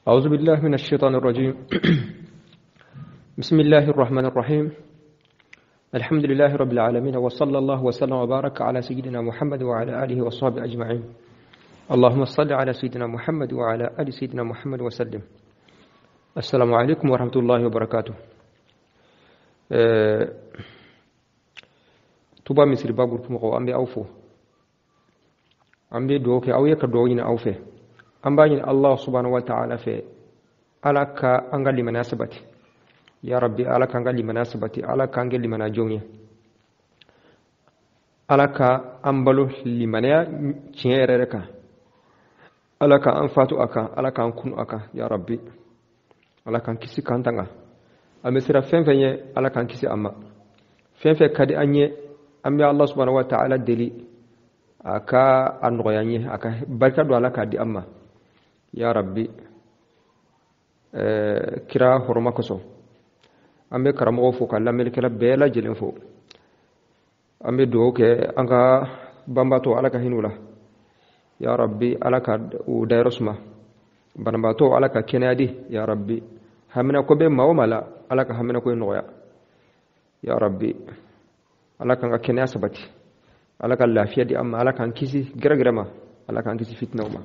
أعوذ بالله من الشيطان الرجيم. بسم الله الرحمن الرحيم. الحمد لله رب العالمين، وصلى الله وسلم وبارك على سيدنا محمد وعلى آله وصحبه أجمعين. اللهم صل على سيدنا محمد وعلى آل سيدنا محمد وسلم. السلام عليكم ورحمة الله وبركاته. Tuba Misiriba groupe mɔgɔw, an bɛ aw fo, an bɛ dugawu kɛ aw ye, ka dugawu ɲini aw fɛ. An b'a ɲini Allah subhanahu wa ta'ala fɛ, Ala ka an ka limaniya sabati. Ya Rabbi, Ala k'an ka limaniya sabati, Ala k'an kɛ limaniya jɔnw ye, Ala ka an balo limaniya tiɲɛ yɛrɛ yɛrɛ kan, Ala ka an fatu a kan, Ala k'an kunu a kan. Ya Rabbi, Ala k'an kisi k'an tanga. An bɛ siran fɛn fɛn ye, Ala k'an kisi a ma. Fɛn fɛn ka di an ye, an bɛ Allah subhanahu wa ta'ala deli a ka a nɔgɔya an ye, a ka barika don a la k'a di an ma. Ya Rabbi, kira hɔrɔma kosɔn, an bɛ karamɔgɔw fo, ka lamɛnnikɛla bɛɛ lajɛlen fo. An bɛ dugawu kɛ an ka banbaatɔ, Ala ka hinɛ u la. Ya Rabbi, Ala ka u dayɔrɔ suma. Banabaatɔ, Ala ka kɛnɛya di. Ya Rabbi, haminako bɛ maa o maa la, Ala ka haminako in nɔgɔya. Ya Rabbi, Ala k'an ka kɛnɛya sabati, Ala ka lafiya di an ma, Ala k'an kisi gɛrɛgɛrɛ ma, Ala k'an kisi fitinaw ma.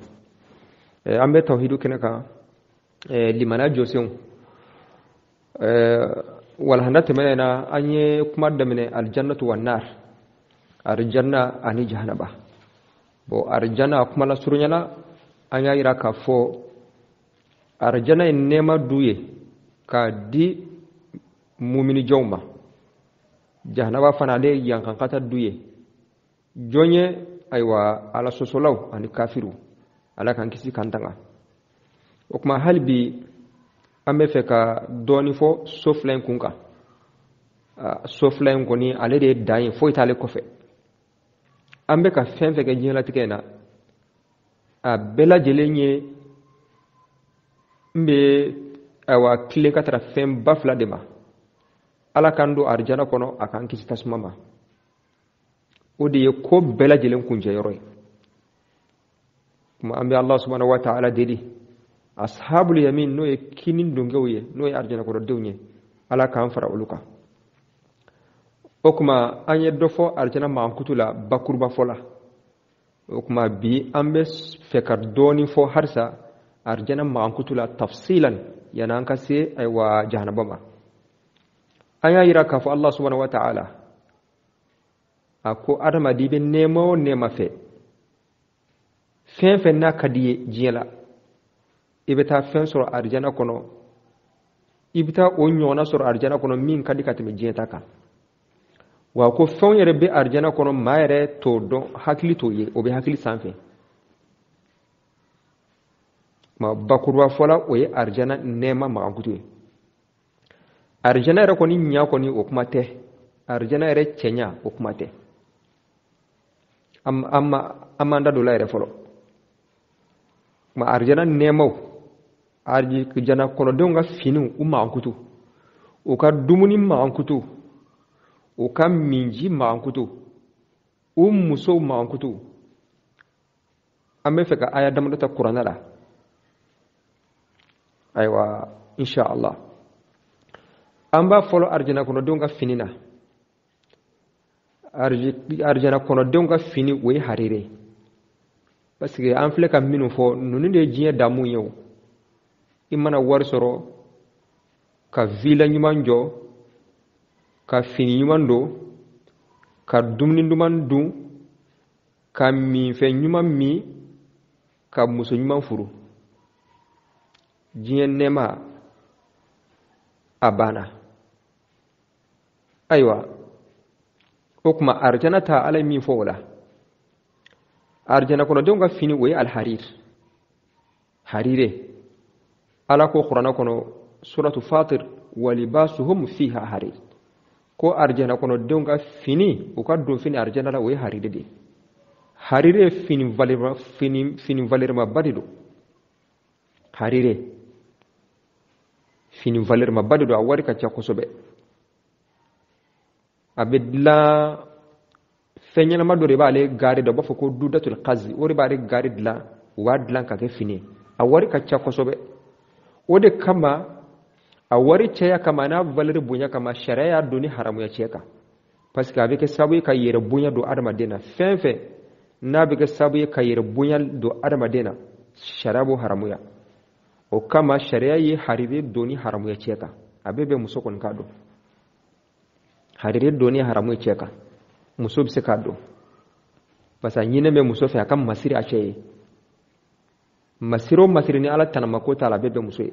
An bɛ tawhidu kɛnɛ kan, limaniya jɔsenw. Walahanda tɛmɛnen na, an ye kuma daminɛ aljannatu wa nar, arjanna ani jahanaba. Bon, arjanna kuma la surunyana, an y'a yira k'a fɔ arjanna ye nɛɛma du ye k'a di mumini jɔnw ma. Jahanaba fana, ale ye yankankata du ye jɔn ye. Ayiwa, Ala sɔsɔlaw ani kafiriw, Ala k'an kisi k'an tanga. O tuma, hali bi an bɛ fɛ ka dɔɔni fɔ so fila in kun kan. So fila in kɔni, ale de ye dan ye, foyi t'ale kɔfɛ. An bɛ ka fɛn fɛn kɛ diɲɛlatigɛ in na, a bɛɛ lajɛlen ye n bɛ ayiwa tilen ka taga fɛn ba fila de ma: Ala k'an don arijana kɔnɔ, a k'an kisi tasuma ma. O de ye ko bɛɛ lajɛlen kuncɛyɔrɔ ye. Kuma an bɛ Allah subhanahu wa ta'ala deli, ashabul yamin, n'o ye kinin donkɛw ye, n'o ye arijana kɔnɔdenw ye, Ala k'an fara olu kan. O kuma, an ye dɔ fɔ arijana mankutu la bakuruba fɔ la. O kuma, bi an bɛ fɛ ka dɔɔni fɔ halisa arijana mankutu la tafsilan, yanni an ka se ayiwa jahanaba ma. An y'a yira k'a fɔ Allah subhanahu wa ta'ala a ko adamaden bɛ nɛɛma o nɛɛma fɛ, fɛn fɛn n'a ka di ye diɲɛ la, i bɛ taa fɛn sɔrɔ arijana kɔnɔ, i bɛ taa o ɲɔgɔnna sɔrɔ arijana kɔnɔ min ka di ka tɛmɛ diɲɛ ta kan. Wa ko fɛnw yɛrɛ bɛ arijana kɔnɔ, maa yɛrɛ t'o dɔn, hakili t'o ye, o bɛ hakili sanfɛ. Ma bakuruba fɔla, o ye arijana nɛɛma makankutu ye. Arijana yɛrɛ kɔni ɲa kɔni, o kuma tɛ. Arijana yɛrɛ cɛɲa, o kuma tɛ. An m'an da don o la yɛrɛ fɔlɔ. Ma arijana nɛɛmaw, arijana kɔnɔdenw ka finiw u makankutu, u ka dumuni makankutu, u ka minji makankutu, u musow makankutu. An bɛ fɛ ka aya damadɔ ta kuranɛ la. Ayiwa, insha Allah, an b'a fɔlɔ arijana kɔnɔdenw ka fini na. Arijana kɔnɔdenw ka fini, o ye harire, parce que an filɛ ka minnu fɔ, ninnu de ye diɲɛ damu ye. O i mana wari sɔrɔ ka villa ɲuman jɔ, ka fini ɲuman don, ka dumuni duman dun, ka minfɛn ɲuman min, ka muso ɲuman furu, diɲɛ nɛɛma a banna. Ayiwa, o tuma arijana ta, Ala ye min fɔ o la, arijana kɔnɔdenw ka fini, o ye alharir, harire. Ala ko kuranɛ kɔnɔ, suratu Fatir: walibasuhum fiha harir. Ko arijana kɔnɔdenw ka fini, u ka don fini arijana la, o ye harire de ye. Harire fini valeur, fini valeurmaba de don. Harire fini valeurmaba de don, a wari ka ca kosɛbɛ. A bɛ dilan fɛn ɲɛnama dɔ de b'ale gaari da, u b'a fɔ ko dudatul kazi, o de b'ale gaari dilan, u b'a dilan ka kɛ fini ye. A wari ka ca kosɛbɛ. O de kama a wari caya kama n'a valeur bonya kama, sariya y'a donni haramuya cɛ kan, parce que a bɛ kɛ sababu ye ka yɛrɛ bonya don adamaden na. Fɛn fɛn n'a bɛ kɛ sababu ye ka yɛrɛ bonya don adamaden na, sariya b'o haramuya. O kama sariya ye harire donni haramuya cɛ kan. A bɛ bɛn muso kɔni k'a dɔn, harire donni haramuya cɛ kan, muso bɛ se k'a dɔn, parce que a ɲinɛ bɛ muso fɛ a ka masiri a cɛ ye. Masiri o masiri ni Ala tanama ko t'a la, a bɛ bɛn muso ye.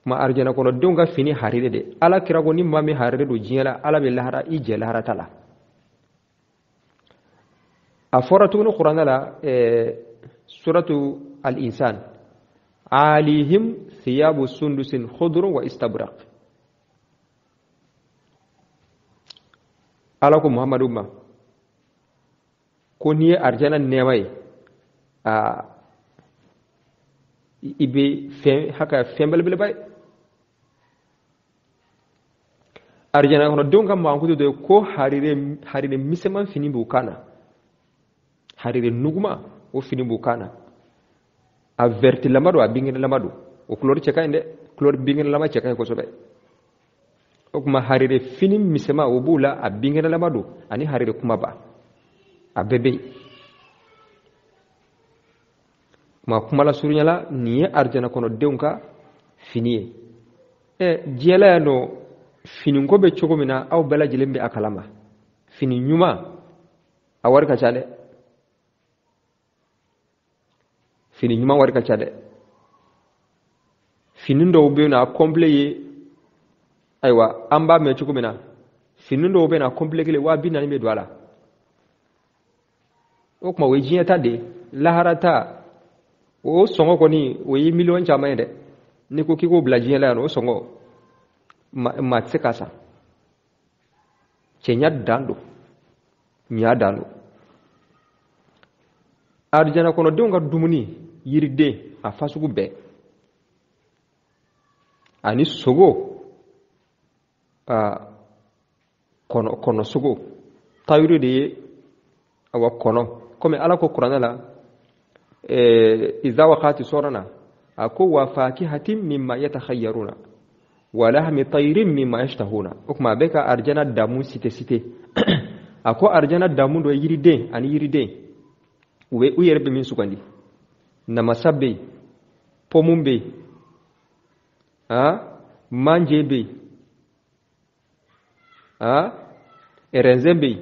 Kuma arijana kɔnɔdenw ka fini harire de, Ala kira ko ni maa min harire don diɲɛ la, Ala bɛ lahara i jɛ lahara ta la. A fɔra tuguni kuranɛ la, suratu al-insan, alihim thiyabu sundusin khudrun wa istabraq. Ala ko Muhammadu ma ko n'i ye arijana nɛɛma ye, i bɛ fɛn haka fɛn belebeleba ye. Arijana kɔnɔdenw ka mankutu dɔ ye ko harire misɛnman fini b'u kan na, harire nuguma o fini b'u kan na, a vɛrɛtilama don, a binkɛnɛlama don, o couleur cɛ ka ɲi dɛ, couleur binkɛnɛlama cɛ ka ɲi kosɛbɛ. O tuma harire fini misɛnman o b'u la, a binkɛnɛlama don, ani harire kumaba, a bɛɛ bɛ yen. Kuma kuma la surunya la, nin ye arijana kɔnɔdenw ka fini ye. Diɲɛ la yan nɔ, finiko bɛ cogo min na, aw bɛɛ lajɛlen bɛ a kalama. Fini ɲuman a wari ka ca dɛ, fini ɲuman wari ka ca dɛ. Fini dɔw bɛ yen nɔ, a complet ye, ayiwa an b'a mɛn cogo min na, fini dɔw bɛ yen nɔ, a complet kelen 40.000 bɛ don a la. O tuma o ye diɲɛ ta de ye. Lahara ta o sɔngɔ kɔni o ye miliyɔn caman ye dɛ. N'i ko k'i k'o bila diɲɛ la yan nɔ, o sɔngɔ maa tɛ se k'a san. Cɛɲa dan don, ɲa dan don. Arijana kɔnɔdenw ka dumuni, yiriden a fasugu bɛɛ, ani sogo, kɔnɔ sogo, tayiru de ye, awa kɔnɔ. Komi Ala ko kuranɛ la, iza waqati sɔrɔna, a ko wa fakihatin mimma yatakhayyaruna wa lahmi tayrin mimma yashtahuna. O tuma a bɛ ka arijana damu site site. A ko arijana damu dɔ ye yiriden ani yiriden, u bɛ u yɛrɛ bɛ min sugandi. Namasa bɛ yen, pɔmu bɛ yen, manje bɛ yen, ɛrɛnzɛn bɛ yen,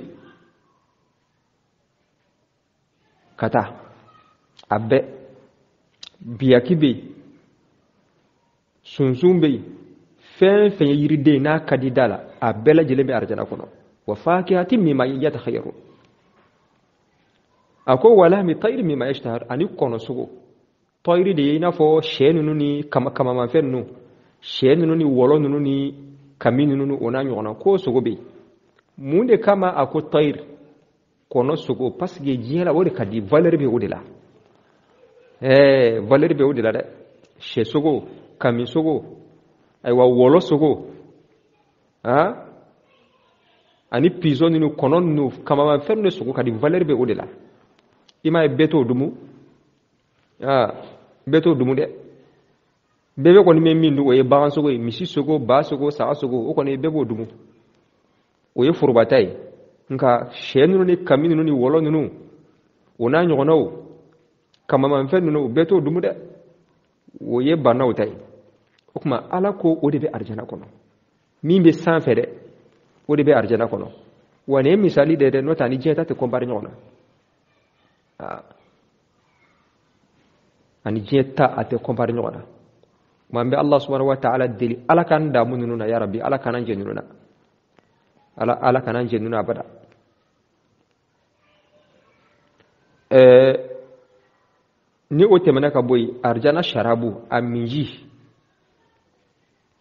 ka taa a bɛɛ, biyaki bɛ yen, sunsun bɛ yen, fɛn fɛn ye yiriden n'a ka di da la, a bɛɛ lajɛlen bɛ arijana kɔnɔ. Wa fakihati mimma yatakhayyaru. A ko wa lahmi tayri mimma yashtahar, ani kɔnɔ sogo. Tayri de ye i n'a fɔ sɛ ninnu ni kamamafɛn ninnu, sɛ ninnu ni wɔlɔ ninnu ni kami ninnu, o n'a ɲɔgɔnna, ko sogo bɛ yen. Mun de kama a ko tayri, kɔnɔ sogo? Parce que diɲɛ la o de ka di, valeur bɛ o de la. Valeur bɛ o de la dɛ. Sɛ sogo, kami sogo, ayiwa wɔlɔ sogo, ani pizɔn ninnu, kɔnɔ ninnu, kamamafɛn ninnu sogo ka di, valeur bɛ o de la. I m'a ye bɛɛ t'o dumu, bɛɛ t'o dumu dɛ. Bɛɛ bɛ kɔni bɛ min dun, o ye bagan sogo ye, misi sogo, ba sogo, saga sogo, o kɔni bɛɛ b'o dumu, o ye forobata ye. Nka sɛ ninnu ni kami ninnu ni wɔlɔ ninnu, o n'a ɲɔgɔnnaw, kamamafɛn ninnu, o bɛɛ t'o dumu dɛ, o ye bannaw ta ye. O tuma Ala ko o de bɛ arijana kɔnɔ, min bɛ sanfɛ dɛ, o de bɛ arijana kɔnɔ. Wa nin ye misali de ye dɛ, n'o tɛ ani diɲɛ ta tɛ kɔnpare ɲɔgɔn na. Ani diɲɛ ta a tɛ kɔnpare ɲɔgɔn na. Kuma an bɛ Allah subhanahu wa ta'ala deli, Ala k'an damu ninnu na, ya Rabbi, Ala k'an jɛ ninnu na, Ala k'an jɛ ninnu na abada. Ni o tɛmɛna ka bɔ yen, arijana sharabu, a minji,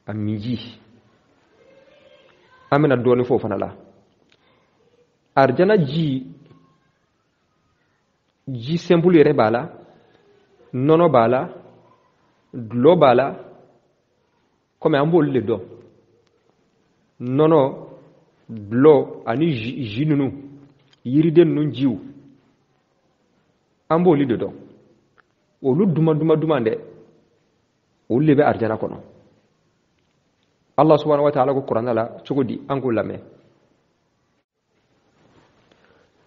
a minji, an bɛna dɔɔnin fɔ o fana la. Arijana ji, ji simple yɛrɛ b'a la, nɔnɔ b'a la, dulɔ b'a la, komi an b'olu de dɔn. Nɔnɔ, dulɔ ani ji ninnu, yiriden ninnu jiw, an b'olu de dɔn. Olu duman duman duman dɛ, Olu de bɛ arijana kɔnɔ. Allah subhanahu wa ta'ala ko kuranɛ la cogo di? An k'o lamɛn.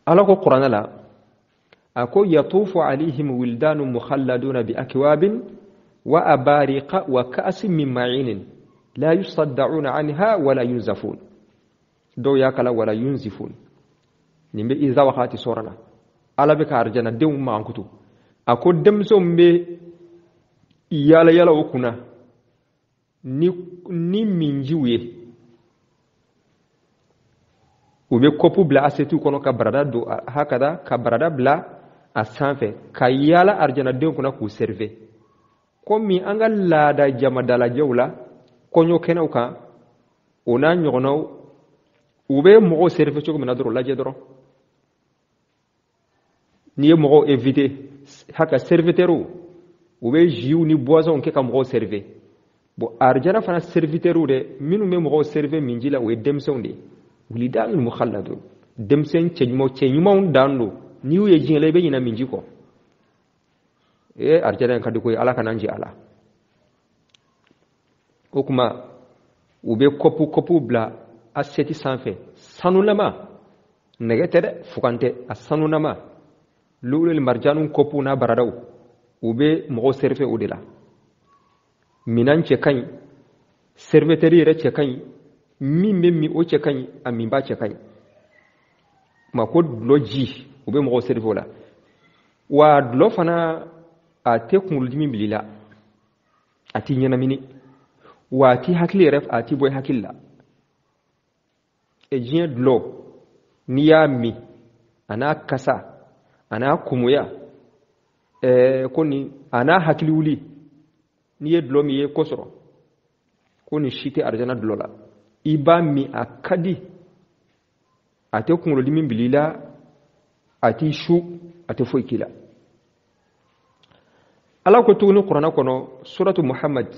Ala ko kuranɛ la, a ko yatufu alayhim wildanu mukhalladuna bi akwabin wa abariqa wa ka'sin min ma'inin la yusaddauna anha wala yunzafun. Dɔw y'a kala wala yunzifun. Nin bɛ iza waqati sura la. Ala bɛ ka arijana denw mankutu. A ko denmisɛnw bɛ yala yala o kunna ni minjiw ye. U bɛ kɔpu bila asetiw kɔnɔ ka barada don hakada, ka barada bila a sanfɛ ka yala arijanadenw kunna k'u serve. Komi an ka laada jamadalajɛw la, kɔɲɔ kɛnɛw kan, o n'a ɲɔgɔnnaw, u bɛ mɔgɔw serve cogo min na dɔrɔn, lajɛ dɔrɔn. N'i ye mɔgɔw invité, haka serviteurw, u bɛ jus ni boissonw kɛ ka mɔgɔw serve. Bon, arijana fana serviteurw dɛ, minnu bɛ mɔgɔw serve minji la, o ye denmisɛnw de ye. Wilidanul mukhalladun, denmisɛn cɛɲumanw dan don. N'i y'u ye diɲɛ la, i bɛ ɲinɛ minji kɔ. Ee, arijana in ka di koyi, Ala kana n jɛ a la. O kuma, u bɛ kɔpu bila assiette sanfɛ, sanulama, nɛgɛ tɛ dɛ, fugan tɛ, a sanulama, lu'ulul marjanu kɔpu n'a baradaw, u bɛ mɔgɔw serve o de la. Minan cɛ ka ɲi, serviteur yɛrɛ cɛ ka ɲi, min bɛ min o cɛ ka ɲi, a minba cɛ ka ɲi. Kuma ko dulɔ ji, u bɛ mɔgɔw serve o la. Wa dulɔ fana, a tɛ kunkolodimi bila i la, a t'i ɲɛnamini, wa a t'i hakili yɛrɛ, a t'i bɔ i hakili la. E diɲɛ dulɔ, n'i y'a min, a n'a kasa, a n'a kumuya, ko nin, a n'a hakili wuli, n'i ye dulɔ min i ye ko sɔrɔ, ko nin si tɛ arijana dulɔ la. I b'a min, a ka di, a tɛ kunkolodimi bila i la, a t'i su, a tɛ foyi k'i la. Ala ko tuguni kuranɛ kɔnɔ, suratu Muhammad,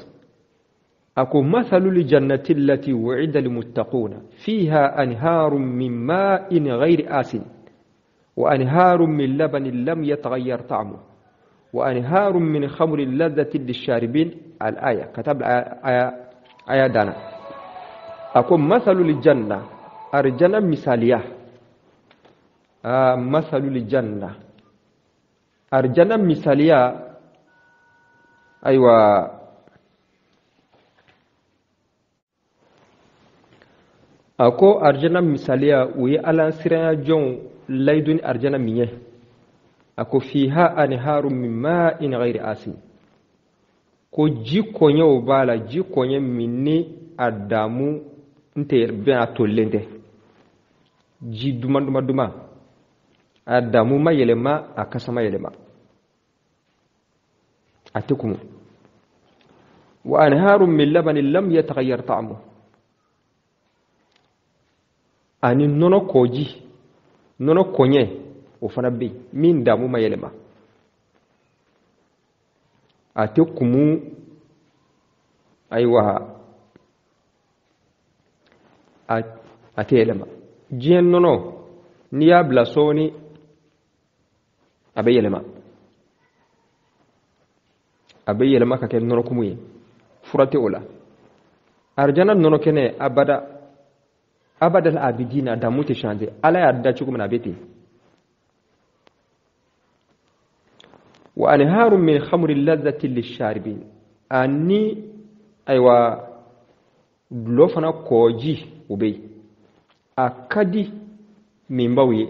a ko mathalul jannati allati wu'ida lilmuttaquna fiha anharun min ma'in ghayri asin wa anharun min labanin lam yataghayyar ta'muhu wa anharun min khamrin ladhatin lisharibin. Al-aya katab aya dana. A ko mathalul janna, arjana misaliya, mathalul janna, arjana misaliya. Ayiwa, a ko arjana misaliya, o ye ala siranya jɔnw layidu ni arjana min ye. A ko fiha anharu min ma'in ghayri asin, ko ji kɔɲɛw b'a la, ji kɔɲɛ min ni a damu n tɛ bɛn, a tolilen tɛ, ji duman duman duman, a damu ma yɛlɛma, a kasa ma yɛlɛma, a tɛ kumu. Wa anharu min labanin lam yataghayyar ta'amuhu, ani nɔnɔ kɔji, nɔnɔ kɔɲɛ, o fana bɛ yen min damu ma yɛlɛma, a tɛ kumu. Ayiwa, a tɛ yɛlɛma. Diɲɛ nɔnɔ, n'i y'a bila sɔɔni, a bɛ yɛlɛma, a bɛ yɛlɛma ka kɛ nɔnɔ kumu ye, fura tɛ o la. Arijana nɔnɔ kɛnɛ, abada abada abidina, damu tɛ changer, Ala y'a da cogo min na a bɛ ten. Wa anharu min khamri ladhati lisharibin, ani ayiwa dulɔ fana kɔji, o bɛ yen, a ka di minbaw ye,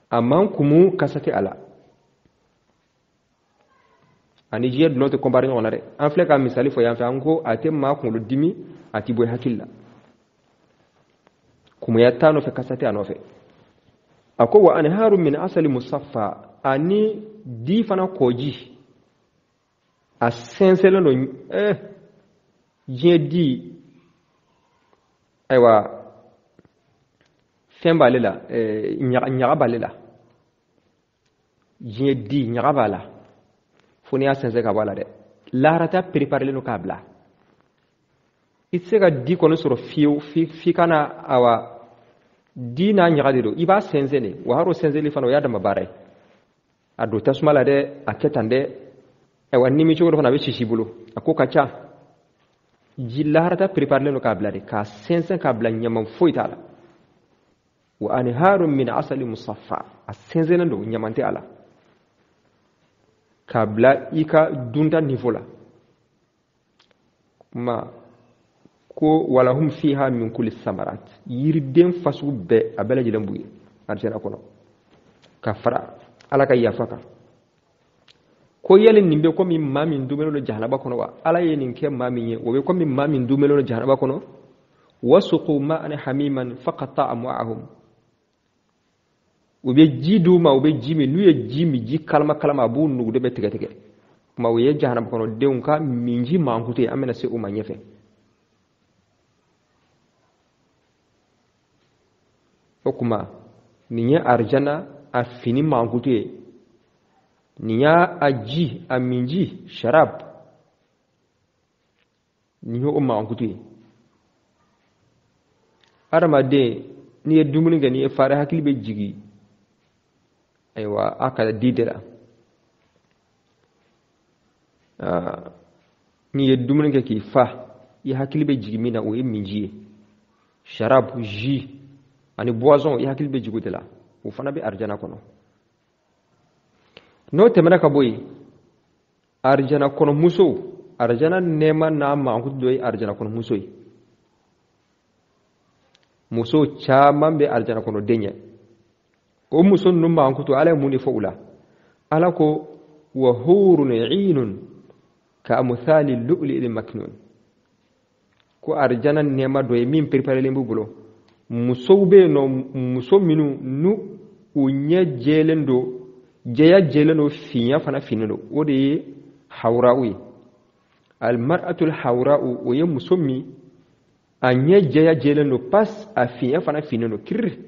a man kumu, kasa tɛ a la. Ani diɲɛ dulɔ tɛ kɔnpare ɲɔgɔn na dɛ. An filɛ ka misali fɔ yan fɛ, an ko a tɛ maa kunkolo dimi, a t'i bɔ i hakili la, kumuya t'a nɔfɛ, kasa tɛ a nɔfɛ. A ko wa anharu min asali musaffa, ani di fana kɔji, a sɛnsɛnlen don. Diɲɛ di, ayiwa, fɛn b'ale la, ɲaga b'ale la, diɲɛ di ɲaga b'a la, fo n'i y'a sɛnsɛn ka bɔ a la dɛ. Laharata préparelen don k'a bila. I tɛ se ka di kɔni sɔrɔ fiyewu f'i ka na, awa, di n'a ɲaga de don, i b'a sɛnsɛn de. Wa hali o sɛnsɛnli fana, o y'a dama baara ye. A don tasuma la dɛ, a kɛ tan dɛ. Ayiwa, ni min cogo dɔ fana, a bɛ sisi bolo, a ko ka ca. Ji laharata préparelen don k'a bila de, k'a sɛnsɛn k'a bila, ɲaman foyi t'a la. Wa anharun min asali musaffa, a sɛnsɛnnen don, ɲaman tɛ a la, k'a bila i ka dunta niveau la. Kuma ko walahum fiha min kulli samarat, yiriden fasugu bɛɛ, a bɛɛ lajɛlen b'u ye arijana kɔnɔ, ka fara Ala ka yafa kan. Ko yali nin bɛ komi maa min dumɛlen don jahanaba kɔnɔ wa? Ala ye nin kɛ maa min ye, o bɛ komi maa min dumɛlen don jahanaba kɔnɔ. Wasuqu ma'an hamiman faqata am'ahum, u bɛ ji d'u ma, u bɛ ji min. N'u ye ji min, ji kalama kalama, a b'u nugude bɛ tigɛ tigɛ. Kuma o ye jahanaba kɔnɔ denw ka minji mankutu ye, an bɛna se o ma ɲɛfɛ. O kuma nin ye arijana a fini mankutu ye, nin y'a a ji, a minji, sharab, nin ye o mankutu ye. Adamaden, n'i ye dumuni kɛ, n'i ye fari, hakili bɛ jigin, ayiwa, a ka di de la. N'i ye dumuni kɛ k'i fa, i hakili bɛ jigin min na, o ye minji ye, sharab, jus ani boisson, i hakili bɛ jigin o de la. O fana bɛ arijana kɔnɔ. N'o tɛmɛna ka bɔ yen, arijana kɔnɔ muso, arijana nɛɛma n'a mankutu dɔ ye arijana kɔnɔ muso ye. Muso caman bɛ arijana kɔnɔ den ɲɛ. O muso ninnu mankutu, Ala ye mun de fɔ u la? Ala ko wa hurun inun ka amthali lu'li'il maknun. Ko arijana nɛɛma dɔ ye min préparelen b'u bolo. Musow bɛ yen nɔ, muso minnu n'u u ɲɛ jɛlen don, jɛya jɛlen don, finya fana finnen don, o de ye hawra'u ye. Almar'atul hawra'u, o ye muso min a ɲɛ jɛya jɛlen don pas, a finya fana finnen don kiriri,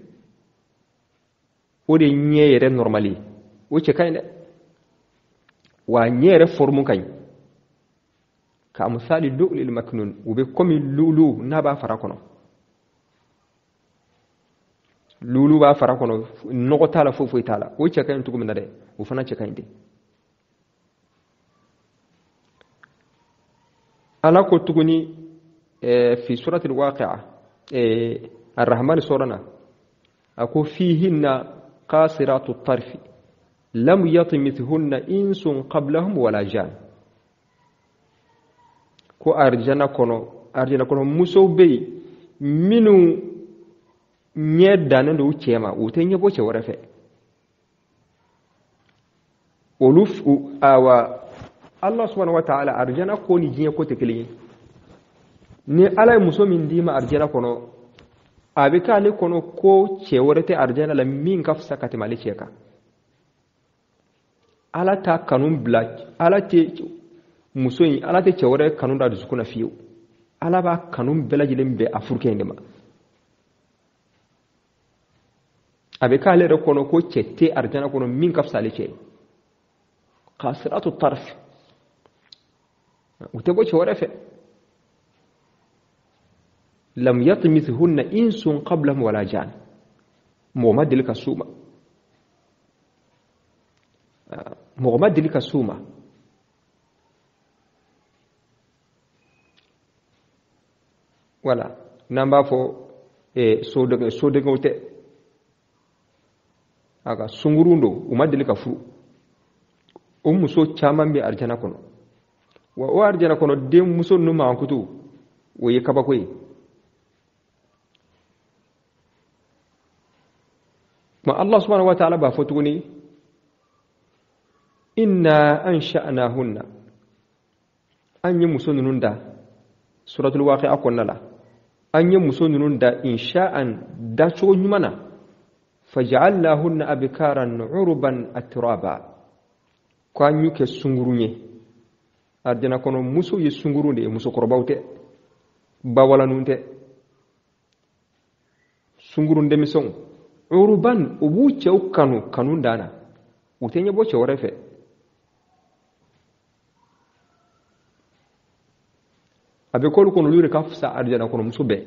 o de ɲɛ yɛrɛ normal ye. O cɛ ka ɲi dɛ, wa a ɲɛ yɛrɛ forme ka ɲi. Ka misali lu'lil maknun, u bɛ komi lulu n'a b'a fara kɔnɔ, lulu b'a fara kɔnɔ, nɔgɔ t'a la, foyi foyi t'a la. O cɛ ka ɲi cogo min na dɛ, o fana cɛ ka ɲi ten. Ala ko tuguni fi suratul waqi'a, arrahman sura na, a ko fihinna qasiratu tarfi lam yatmithunna insun qablahum wala jan. Ko arijana kɔnɔ, arijana kɔnɔ musow bɛ yen minnu ɲɛ dannen don u cɛ ma, u tɛ ɲɛbɔ cɛ wɛrɛ fɛ. Olu awa, Allah subhanahu wa ta'ala, arijana ko ni diɲɛ ko tɛ kelen ye. Ni Ala ye muso min d'i ma arijana kɔnɔ, a bɛ k'ale kɔnɔ ko cɛ wɛrɛ tɛ arijana la min ka fisa ka tɛmɛ ale cɛ kan. Ala t'a kanu bila, Ala tɛ muso in, Ala tɛ cɛ wɛrɛ kanu da dusukun na fiyewu. Ala b'a kanu bɛɛ lajɛlen bɛn a furukɛ in de ma. A bɛ k'ale yɛrɛ kɔnɔ ko cɛ tɛ arijana kɔnɔ min ka fisa ale cɛ ye. Kasiratu tarf, u tɛ bɔ cɛ wɛrɛ fɛ. Lam yatmithunna insun qablahum wala jan, mɔgɔ ma deli ka s'u ma, mɔgɔ ma deli ka s'u ma. Wala n'an b'a fɔ sodenkɛ, sodenkɛw tɛ, a ka sungurun don, u ma deli ka furu. O muso caman bɛ arijana kɔnɔ. Wa o arijana kɔnɔ den muso ninnu mankutu, o ye kabako ye. Ma Allah subhanahu wa ta'ala b'a fɔ tuguni inna ansha'nahunna, an ye muso ninnu da, suratul waqi'a kɔnɔna la, an ye muso ninnu da insha'an, dacogo ɲuman na, faja'alnahunna abkaran uruban atraba, ko an y'u kɛ sungurun ye. Arijana kɔnɔ muso ye sungurun de ye, musokɔrɔbaw tɛ, bawalanw tɛ, sungurun denmisɛnw. Uruban, u b'u cɛw kanu kanu dan na, u tɛ ɲɛbɔ cɛ wɛrɛ fɛ. A bɛ k'olu kɔnɔ, olu de ka fisa arijana kɔnɔ muso bɛɛ,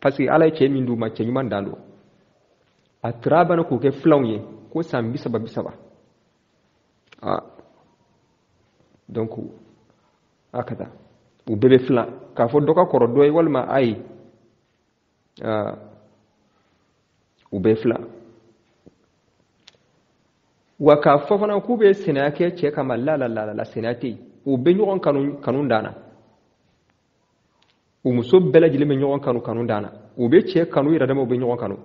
parce que Ala ye cɛ min d'u ma, cɛ ɲuman dan don. A turabana k'o kɛ filanw ye ko san 30 30. Donc a ka taa u bɛɛ bɛ filan k'a fɔ dɔ ka kɔrɔ dɔ ye walima ayi, u bɛɛ filan. Wa k'a fɔ fana k'u bɛ sinaya kɛ cɛ kama, la la la la, sinaya tɛ yen. U bɛ ɲɔgɔn kanu kanu dan na. U muso bɛɛ lajɛlen bɛ ɲɔgɔn kanu kanu dan na. U bɛ cɛ kanu yɛrɛ dama, u bɛ ɲɔgɔn kanu.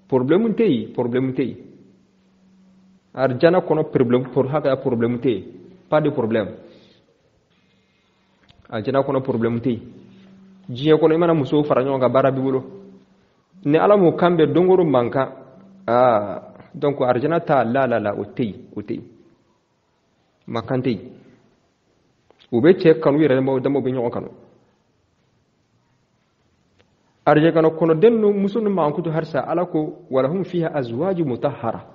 Problème tɛ yen, problème tɛ yen arijana kɔnɔ. Problème hakɛya, problème tɛ yen, pas de problème arijana kɔnɔ, problème tɛ yen. Diɲɛ kɔnɔ, i mana musow fara ɲɔgɔn kan, baara b'i bolo. Ni Ala m'o kan bɛn, don o don mankan. Aa, donc arijana ta, la la la, o tɛ yen, o tɛ yen, mankan tɛ yen. U bɛ cɛ kanu yɛrɛ damaw bɛ ɲɔgɔn kanu. Arijana kɔnɔden ninnu, muso ninnu mankutu halisa, Ala ko: walahum fiha azwaju mutahhara,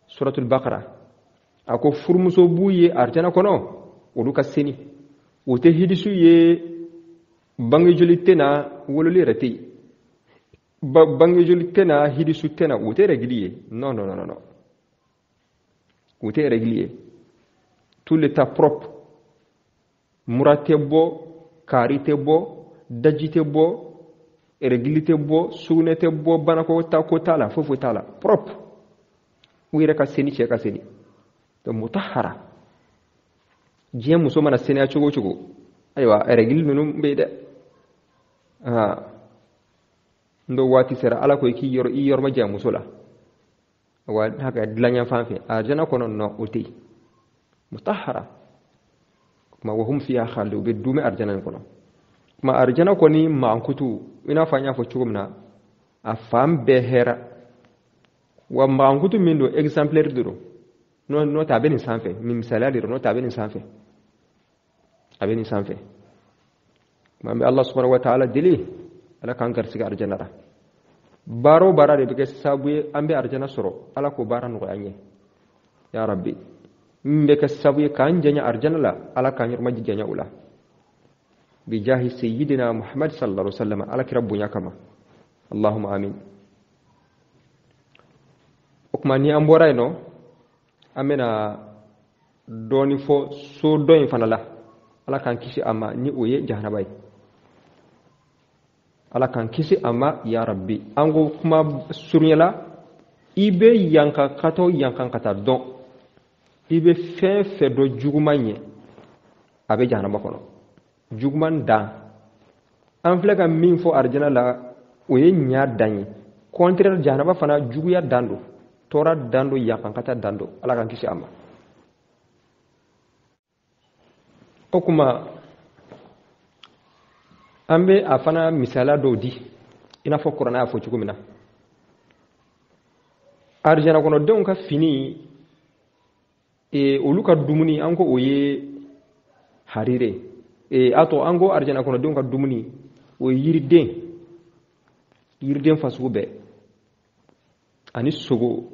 suratul Bakara. A ko furumuso b'u ye arijana kɔnɔ, olu ka seni, o tɛ hidisu ye, bangejoli tɛ na, wololi yɛrɛ tɛ yen, bangejoli tɛ na, hidisu tɛ na, o tɛ règle ye. Non, non, non, non, o tɛ règle ye. Tout l'état propre, mura tɛ bɔ, kaari tɛ bɔ, daji tɛ bɔ, règle tɛ bɔ, sugunɛ tɛ bɔ, banakɔ ta ko t'a la, foyi foyi t'a la, propre. U yɛrɛ ka seni, cɛ ka seni. Donc mutahara, diɲɛ muso mana seniya cogo o cogo, ayiwa, règle ninnu bɛ yen dɛ. N dɔ waati sera, Ala ko i k'i yɔrɔ i yɔrɔ ma janya muso la wa haka dilan fan fɛ. Arijana kɔnɔ nɔ, o tɛ yen, mutahara. Kuma wahum fiha khalidun, u bɛ duumɛ arijana in kɔnɔ. Kuma arijana kɔni mankutu, i n'a fɔ an y'a fɔ cogo min na, a fan bɛɛ hɛrɛ wa mankutu min don, exemplaire de don. N'o tɛ, a bɛ nin sanfɛ, misaliya de don. N'o tɛ, a bɛ nin sanfɛ, a bɛ nin sanfɛ. Kuma an bɛ Allah subhanahu wa ta'ala deli, Ala k'an garisɛgɛ arijana la. Baara o baara de bɛ kɛ sababu ye an bɛ arijana sɔrɔ, Ala k'o baara nɔgɔya an ye, ya Rabbi. Min bɛ kɛ sababu ye k'an janya arijana la, Ala k'an yɔrɔ janya o la, bijahi sayyidina Muhammad sallallahu alaihi wasallam, Ala kira bonya kama, allahumma amin. O kuma, ni an bɔra yen nɔ, an bɛna dɔɔni fɔ so dɔ in fana la, Ala k'an kisi a ma, ni o ye jahanaba ye. Ala k'an kisi a ma, ya Rabbi. An ko kuma surunya la, i bɛ yankan ka taa yankan ka taa dɔn, i bɛ fɛn fɛn dɔn juguman ye, a bɛ jahanaba kɔnɔ, juguman dan. An filɛ ka min fɔ arijana la, o ye ɲa dan ye. Contraire, jahanaba fana juguya dan don, tɔɔrɔ dan don, yankan ka taa dan don. Ala k'an kisi a ma. O kuma, an bɛ a fana misaliya dɔw di, i n'a fɔ kuranɛ y'a fɔ cogo min na. Arijana kɔnɔdenw ka fini, olu ka dumuni, an ko o ye harire. A to an ko arijana kɔnɔdenw ka dumuni, o ye yiriden, yiriden fasugu bɛɛ, ani sogo,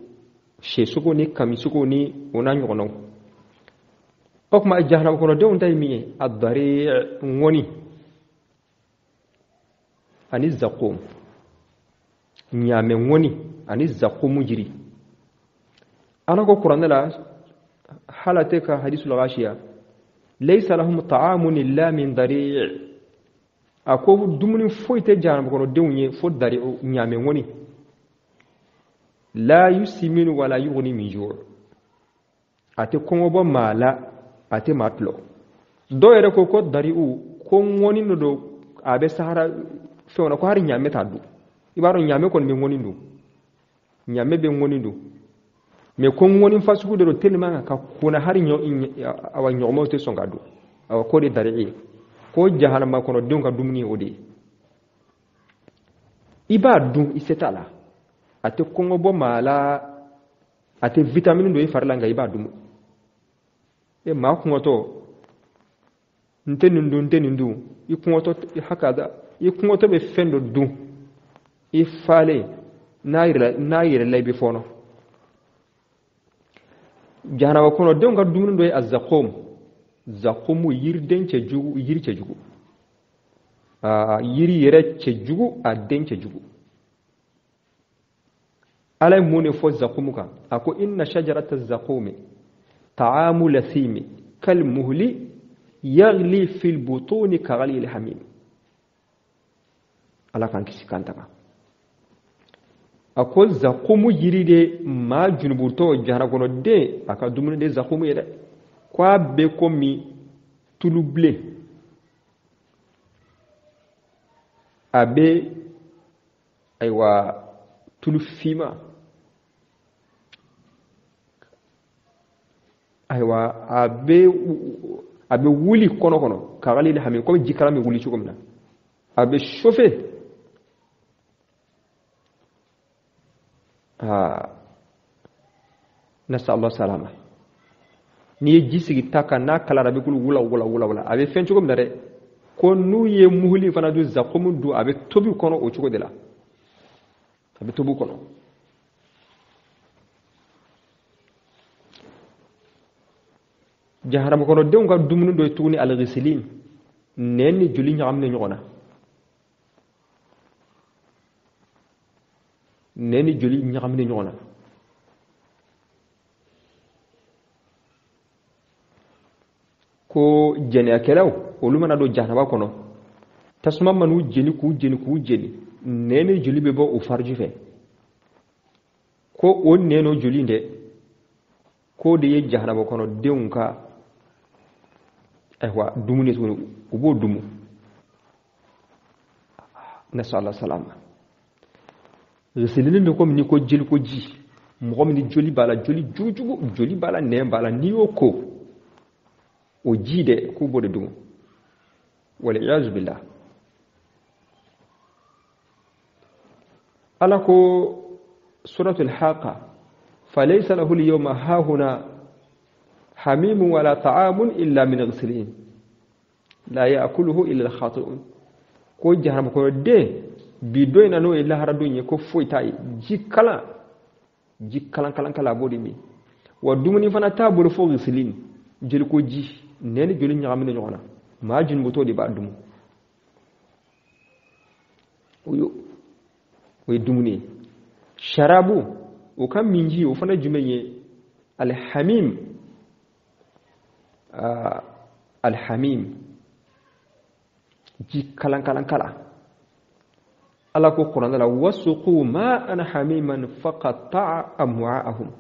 sɛsogo ni kamisogo ni o n'a ɲɔgɔnnaw. O tuma, jahanama kɔnɔdenw ta ye min ye, a dari ŋɔni ani zakom, ɲaamɛ ŋɔni ani zakomu jiri. Ala ko kuranɛ la, hal ataka hadisul ghashiya, laysa lahum ta'amun illa min dari'. A ko dumuni foyi tɛ jahanama kɔnɔdenw ye fo dari, ɲaamɛ ŋɔni. La yusiminu wala yughni min ju', a tɛ kɔngɔ bɔ maa la, a tɛ maa tulɔ. Dɔw yɛrɛ ko ko dari'u, ko ŋɔni dɔ don, a bɛ sahara fɛnw na, ko hali ɲaamɛ t'a dun. I b'a dɔn, ɲaamɛ kɔni bɛ ŋɔni dun, ɲaamɛ bɛ ŋɔni dun, mais ko ŋɔni fasugu de don tellement ka kona, hali awa ɲɔgɔmɛw tɛ sɔn ka dun. Awa, k'o de dari ye, ko jahanama kɔnɔdenw ka dumuni ye o de ye. I b'a dun, i se t'a la, a tɛ kɔngɔ bɔ maa la, a tɛ vitamine don i fari la, nka i b'a dun. E maa kɔngɔtɔ, n tɛ nin dun, n tɛ nin dun, i kɔngɔtɔ hakada, i kɔngɔtɔ bɛ fɛn dɔ dun, i falen n'a yɛrɛ la, i bɛ fɔɔnɔ. Jahanama kɔnɔdenw ka dumuni dɔ ye a zakom. Zakomu, yiriden cɛjugu, yiri cɛjugu, yiri yɛrɛ cɛjugu, a den cɛjugu. Ala ye mun de fɔ zakumu kan? A ko: inna shajarata zakumi ta'amu lasimi. Kalmuhli yaghli fil butuni ka ghali hamim. Ala k'an kisi k'an tanga. A ko zakumu yiri de maa junubutɔ jahanama kɔnɔ den a ka dumuni de zakumu ye dɛ. Ko a bɛ komi tulu bilen, a bɛ ayiwa tulu finma, ayiwa a bɛ wuli kɔnɔ kɔnɔ ka ghali hamim, komi jikalan bɛ wuli cogo min na, a bɛ chauffer. Nasa Allah salama. N'i ye ji sigi ta kan n'a kalara a bɛ kulu wula wula wula wula, a bɛ fɛn cogo min na dɛ, ko n'u ye muhuli fana dun, zakumu dun, a bɛ tobi kɔnɔ o cogo de la, a bɛ tobi kɔnɔ. Jahanama kɔnɔdenw ka dumuni dɔ ye tuguni alghisilin, nɛn ni joli ɲagaminen ɲɔgɔn na, nɛn ni joli ɲagaminen ɲɔgɔn na. Ko jɛnɛyakɛlaw olu mana don jahanama kɔnɔ, tasuma man'u jeni k'u jeni k'u jeni, nɛn ni joli bɛ bɔ u fariji fɛ. Ko o nɛn n'o joli dɛ, k'o de ye jahanama kɔnɔdenw ka ayiwa dumuni tuguni, u b'o dumu. Nasala salama. Ghisilini bɛ komi n'i ko jeliko ji, mɔgɔ min ni joli b'a la, joli jugujugu, joli b'a la, nɛn b'a la, n'i y'o ko o ji dɛ, k'u b'o de dumu. Wal-iyazu billah. Ala ko suratul Haqa, falaysa lahu al-yawma hahuna hamimun wala ta'amun illa min ghisilin la ya'kuluhu illa al-khati'un. Ko jahanama kɔnɔ den bi don in na, n'o ye lahara don ye, ko foyi t'a ye, ji kalan, ji kalan kalan kalan a b'o de min. Wa dumuni fana t'a bolo fo ghisilin, jeliko ji, nɛn ni joli ɲagaminen ɲɔgɔn na, maa junubutɔ de b'a dumu. O ye dumuni ye. Sharabu, o ka minji, o fana jumɛn ye? Alhamim, alhamim, ji kalan kalan kalan. Ala ko kuranɛ la, wasuqu ma'an hamiman faqatta'a am'a'ahum.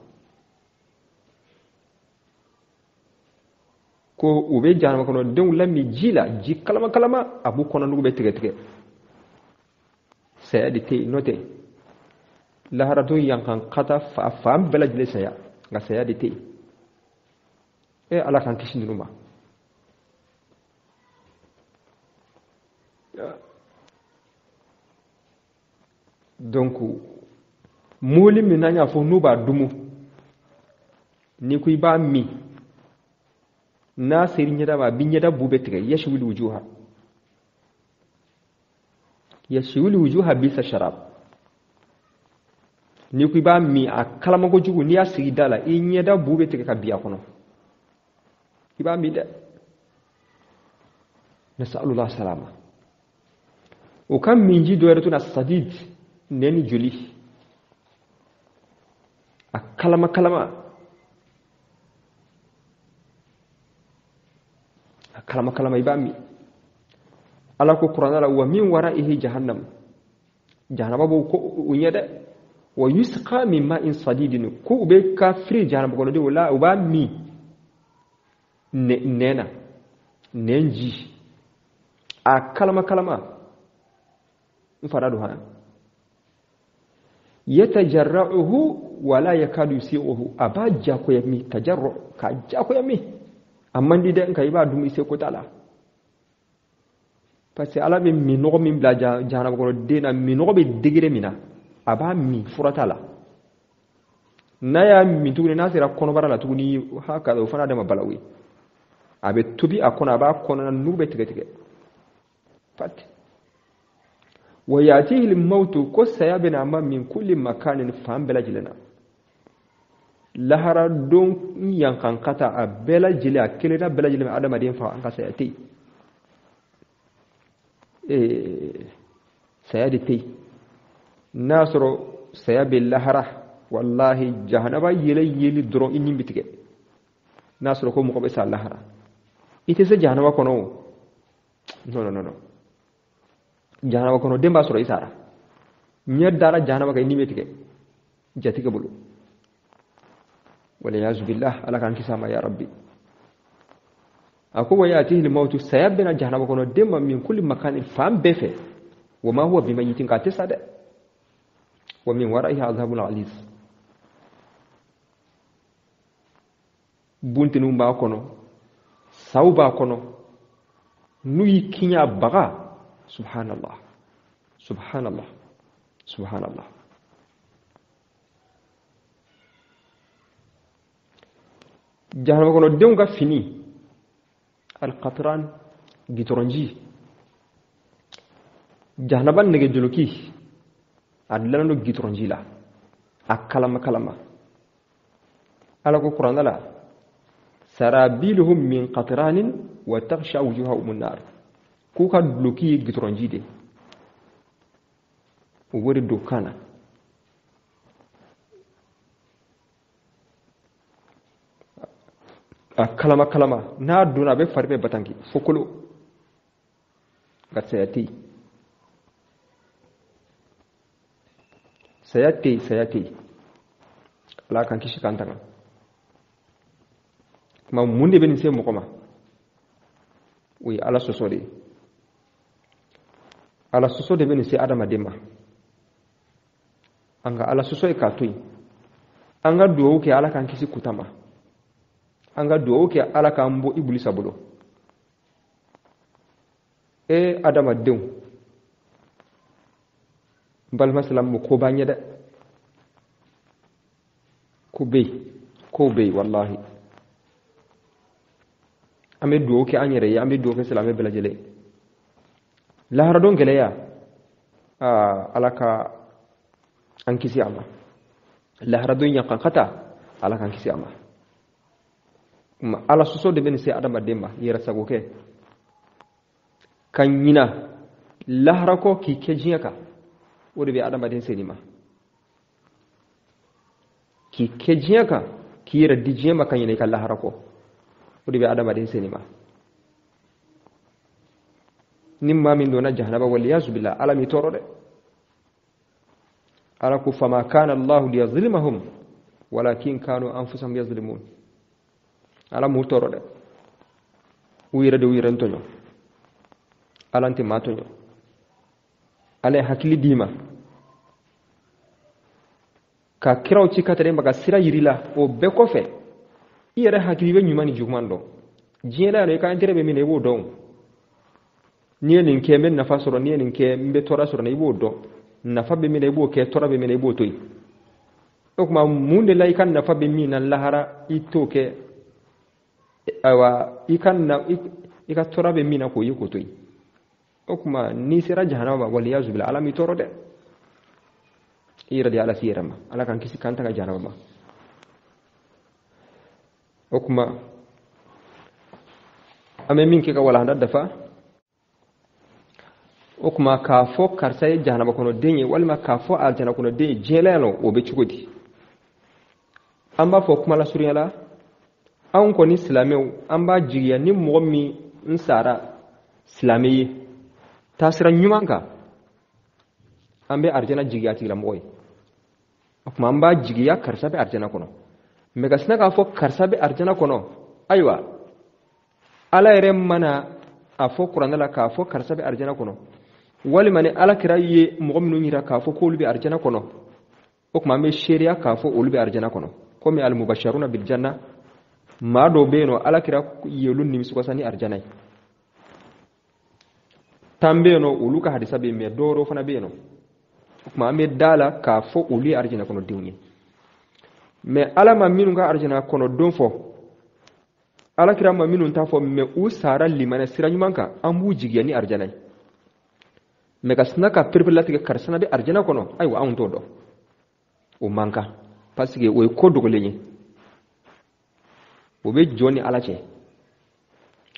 Ko u bɛ jahanama kɔnɔ denw lamin ji la, ji kalama kalama, a b'u kɔnɔnugu bɛ tigɛ tigɛ. Saya de tɛ yen, n'o tɛ laharadon yankan kata fan bɛɛ lajɛlen saya, nka saya de tɛ yen. E Ala k'an kisi ninnu ma. Donc mobili min n'an y'a fɔ n'u b'a dumu, n'i ko i b'a min, n'a seri ɲɛda ma, a b'i ɲɛda bu bɛ tigɛ. Yashwil wujuha, yashwil wujuha bisa sharab. N'i ko i b'a min, a kalama kojugu, n'i y'a sigi da la, i ɲɛda bu bɛ tigɛ ka bin a kɔnɔ, i b'a min dɛ. Nasalullah salama. O ka minji dɔ yɛrɛ tun na sadid, nɛn ni joli, a kalama kalama, a kalama kalama, i b'a min. Ala ko kuranɛ la, wa min wara'ihi jahannam, jahanama b'o ko o ɲɛ dɛ. Wa yusqa min ma'in sadidin, ko u bɛ kafiri jahanama kɔnɔdenw la, u b'a min nɛn na, nɛn ji, a kalama kalama. N fara don hana. Yatajarra'uhu wala yakadu yusighuhu, a b'a jagoya min, tajarru, k'a jagoya min, a man di dɛ, nka i b'a dun i seko t'a la. Parce que Ala bɛ minɔgɔ min bila jahanama kɔnɔ den na, minɔgɔ bɛ degré min na, a b'a min, fura t'a la. N'a y'a min tuguni, n'a sera kɔnɔbara la tuguni, haka o fana dama balawu ye. A bɛ tobi a kɔnɔ, a b'a kɔnɔna nugu bɛ tigɛ tigɛ. Pat. Wa yatihi al-mautu, ko saya bɛna a ma min kulli makanin, fan bɛɛ lajɛlen na. Lahara don yankan kata a bɛɛ lajɛlen, a kelenna bɛɛ lajɛlen bɛ adamaden faga, an ka saya tɛ yen. Saya de tɛ yen. N'a sɔrɔ saya bɛ lahara, wallahi jahanaba yɛlɛ yeli dɔrɔn i ni bɛ tigɛ. N'a sɔrɔ ko mɔgɔ bɛ sa lahara, i tɛ se jahanama kɔnɔ o. Non, non, non, jahanama kɔnɔ den b'a sɔrɔ i sara. Ɲɛ dara jahanama kan, i ni bɛ tigɛ jatigɛ bolo. Waliyazu billah, Ala k'an kisi a ma ya rabbi. A ko wa yatihi lmautu, saya bɛna jahanama kɔnɔ den ma, min kulli makanin, fan bɛɛ fɛ, wa ma huwa bimayitin, k'a tɛ sa dɛ, wa min waraihi azabun aliz. Bunteniw b'a kɔnɔ, saw b'a kɔnɔ, n'u y'i kiɲa baga. Subhanallah, subhanallah, subhanallah. Jahanama kɔnɔdenw ka fini alqatran, gitɔrɔnji, jahanaba nɛgɛjoloki, a dilannen don gitɔrɔnji la, a kalama kalama. Ala ko Kuranɛ la: sarabiluhum min qatranin wa taghsha wujuhahum an-nar. K'u ka duloki ye gitɔrɔnji de, u b'o de don kan na. A kalama kalama, n'a donna, a bɛ fari bɛɛ batanki fo kolo. Nka saya tɛ yen, saya tɛ yen, saya tɛ yen. Ala k'an kisi k'an tanga. Kuma mun de bɛ nin se mɔgɔ ma? O ye Ala sɔsɔ de ye. Ala sɔsɔ de bɛ nin se adamaden ma. An ka Ala sɔsɔ ye k'a to yen. An ka dugawu kɛ Ala k'an kisi kuta ma. An ka dugawu kɛ Ala k'an bɔ Ibulisa bolo. E adamadenw, n balima silamɛw, ko b'an ɲɛ dɛ. Ko bɛ yen, ko bɛ yen walahi. An bɛ dugawu kɛ an yɛrɛ ye, an bɛ dugawu kɛ silamɛ bɛɛ lajɛlen. Laharadon gɛlɛya, aa, Ala ka an kisi a ma. Laharadon yankankata, Ala k'an kisi a ma. Kuma Ala sɔsɔ de bɛ nin se adamaden ma. Yɛrɛ sago kɛ ka ɲina lahara kɔ k'i kɛ diɲɛ kan, o de bɛ adamaden se nin ma. K'i kɛ diɲɛ kan, k'i yɛrɛ di diɲɛ ma ka ɲinɛ i ka lahara kɔ, o de bɛ adamaden se nin ma. Ni maa min donna jahanaba, waliyazu billah, Ala m'i tɔɔrɔ dɛ. Ala ko: fama kana Allahu liyazlimahum walakin kanu anfusahum yazlimun. Ala m'u tɔɔrɔ dɛ, u yɛrɛ de u yɛrɛ tɔɲɔ. Ala tɛ maa tɔɲɔ. Ala ye hakili d'i ma ka kiraw ci ka tɛrɛ ma ka sira yiri la. O bɛɛ kɔfɛ, i yɛrɛ hakili bɛ ɲuman ni juguman dɔn. Diɲɛ la yan, i ka intérêt bɛ min na, i b'o dɔn. N'i ye nin kɛ, n bɛ nafa sɔrɔ. N'i ye nin kɛ, n bɛ tɔɔrɔ sɔrɔ, i b'o dɔn. Nafa bɛ min na, i b'o kɛ. Tɔɔrɔ bɛ min na, i b'o to yen. O tuma, mun de la i ka nafa bɛ min na lahara, i t'o kɛ? Ayiwa, i ka na i ka tɔɔrɔ bɛ min na, k'o ye k'o to yen. O tuma, n'i sera jahanama ma, waliyazu billah, Ala m'i tɔɔrɔ dɛ, i yɛrɛ de ye Ala s'i yɛrɛ ma. Ala k'an kisi k'an tanga jahanama ma. O tuma, an bɛ min kɛ ka walahanda dafa, o tuma, k'a fɔ karisa ye jahanama kɔnɔden ye walima k'a fɔ alijana kɔnɔden ye diɲɛ la yan nɔ, o bɛ cogo di? An b'a fɔ kuma lasurunya la, anw kɔni silamɛw, an b'a jigiya ni mɔgɔ min n sara silamɛ ye taasira ɲuman kan, an bɛ arijana jigiya a tigilamɔgɔ ye. O tuma, an b'a jigiya karisa bɛ arijana kɔnɔ. Mɛ ka sina k'a fɔ karisa bɛ arijana kɔnɔ, ayiwa, Ala yɛrɛ mana a fɔ Kuranɛ la k'a fɔ karisa bɛ arijana kɔnɔ, walima ni Ala kira ye mɔgɔ minnu yira k'a fɔ k'olu bɛ arijana kɔnɔ, o tuma, an bɛ seereya k'a fɔ olu bɛ arijana kɔnɔ. Komi almubasharuna biljanna, maa dɔw bɛ yen nɔ, Ala kira ye olu nimisiwasa ni arijana ye. 10 bɛ yen nɔ, olu ka hadisa bɛ yen, mɛ dɔw wɛrɛw fana bɛ yen nɔ. O tuma, an bɛ da la k'a fɔ olu ye arijana kɔnɔdenw ye. Mɛ Ala ma minnu ka arijana kɔnɔdon fɔ, Ala kira ma minnu ta fɔ, mɛ u sara limaniya sira ɲuman kan, an b'u jigiya ni arijana ye. Mɛ ka sina ka pereperelatigɛ karisa bɛ arijana kɔnɔ, ayiwa, anw t'o dɔn, o man kan, parce que o ye ko dogolen ye, o bɛ jɔn ni Ala cɛ.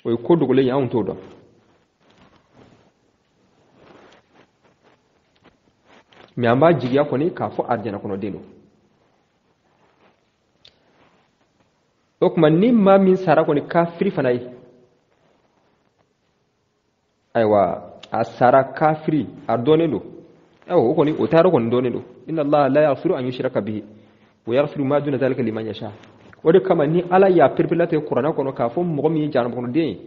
O ye ko dogolen ye, anw t'o dɔn. Mɛ an b'a jigiya kɔni k'a fɔ arijana kɔnɔden don. O tuma ni maa min sara kɔni kafiri fana ye, ayiwa a sara kafiri, a dɔnnen don. Ayiwa o kɔni o taayɔrɔ kɔni dɔnnen don. Inna allaha la yaghfiru an yushraka bihi wa yaghfiru ma duna dhalika liman yasha. O de kama ni Ala y'a pereperelatigɛ kuranɛ kɔnɔ k'a fɔ mɔgɔ min ye jahanama-kɔnɔden ye,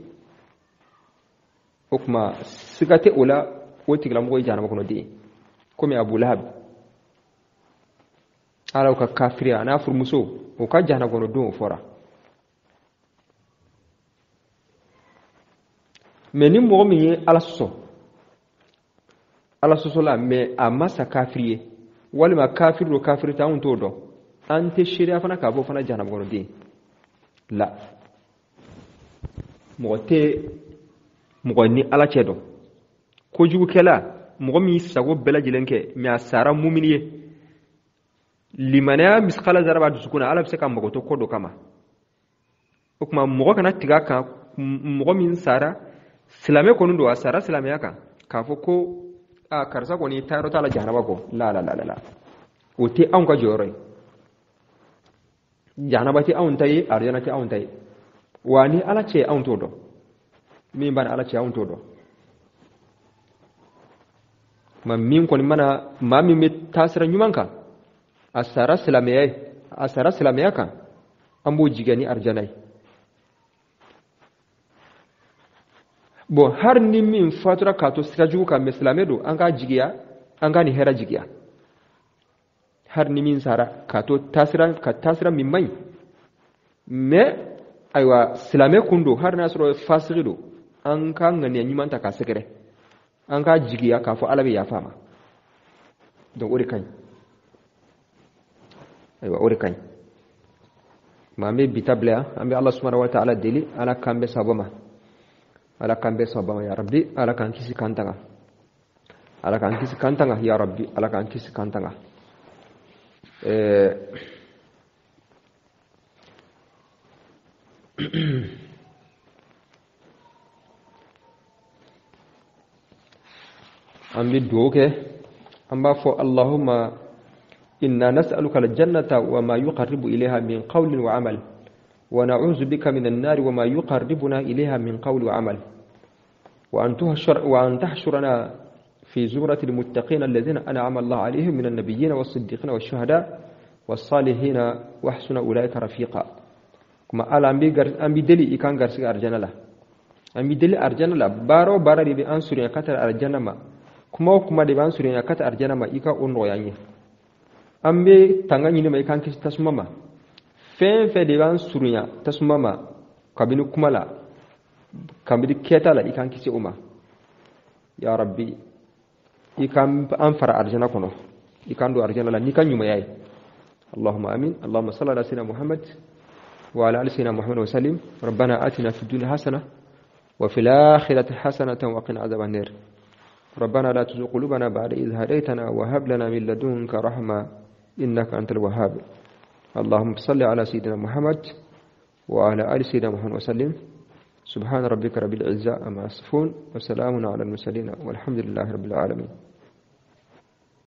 o tuma siga tɛ o la, o tigilamɔgɔ ye jahanama-kɔnɔden ye. Komi Abu Lahab, Ala ka kafiriya a n'a furumuso, o ka jahanama-kɔnɔdon o fɔra. Mɛ ni mɔgɔ min ye Ala sɔsɔ, Ala sɔsɔla, mɛ a ma sa kafiri ye, walima kafiri don kafiri tɛ, anw t'o dɔn, an tɛ seereya fana k'a fɔ fana jahanama-kɔnɔden la. Mɔgɔ tɛ mɔgɔ ni Ala cɛ dɔn. Kojugukɛla, mɔgɔ min sago bɛɛ lajɛlen kɛ, mɛ a sara mumini ye, limanaya misikala zara b'a dusukun na, Ala bɛ se ka mago to ko dɔ kama. O tuma mɔgɔ kana tigɛ a kan, mɔgɔ min sara silamɛ kɔni don, a sara silamɛya kan, k'a fɔ ko a karisa kɔni taayɔrɔ t'a la jahanama kɔ. La la la la, o tɛ anw ka jɔyɔrɔ ye. Jahanaba tɛ anw ta ye, arijana tɛ anw ta ye. Wa ni Ala cɛ anw t'o dɔn, min b'a ni Ala cɛ anw t'o dɔn. Ma min kɔni mana maa min bɛ taasira ɲuman kan, a sara silamɛya ye, a sara silamɛya kan, an b'o jigiya ni arijana ye. Bon, hali ni min fatura k'a to sira jugu kan, mɛ silamɛ don, an k'a jigiya, an k'a ni hɛrɛ jigiya. Hali ni min sara k'a to taasira ka taasira min man ɲi, mɛ ayiwa silamɛ kun don, hali n'a sɔrɔ fasigi don, an ka ŋaniya ɲuman ta k'a sɛgɛrɛ, an k'a jigiya k'a fɔ Ala bɛ yafa a ma. Donc o de ka ɲi. Ayiwa o de ka ɲi. Maa an bɛ bi ta bila yan, an bɛ Ala subahana wa taala deli, Ala k'an bɛɛ sababa ma, Ala k'an bɛɛ sababa ma ya Rabbi, Ala k'an kisi k'an tanga, Ala k'an kisi k'an tanga ya Rabbi, Ala k'an kisi k'an tanga. An bɛ dugawu kɛ, an b'a fɔ Allahumma inna nas'aluka al-jannata wa ma yuqarribu ilayha min qawlin wa amal, wa na'udhu bika min an-nari wa ma yuqarribuna ilayha min qawlin wa amal, wa an tahshurana fi zumrati al-muttaqina alladhina an'ama Allahu alayhim min an-nabiyyina was-siddiqina wash-shuhada was-salihina wa hasuna ulaika rafiqa. Kuma Ala an b'i deli i k'an garisɛgɛ arijana la, an b'i deli arijana la, baara o baara de bɛ an surunya ka taa arijana ma, kuma o kuma de b'an surunya ka taa arijana ma, i ka o nɔgɔya an ye. An bɛ tanga ɲini ma i k'an kisi tasuma ma, fɛn fɛn de b'an surunya tasuma ma kabini kuma la, kabini kɛta la, i k'an kisi o ma. Ya Rabbi, i k'an fara arijana kɔnɔ, i k'an don arijana la n'i ka ɲumanya ye. Allahumma amin. Allahumma salli ala sayyidina Muhammad wa ala ali sayyidina Muhammad wa sallim. Rabbana atina fid dunya hasana wa fil akhirati hasanatan wa qina adhaban nar. ربنا لا تزغ قلوبنا بعد إذ هديتنا وهب لنا من لدنك رحمة إنك أنت الوهاب. اللهم صل على سيدنا محمد وعلى آل سيدنا محمد وسلم. سبحان ربك رب العزة عما يصفون وسلام على المرسلين والحمد لله رب العالمين.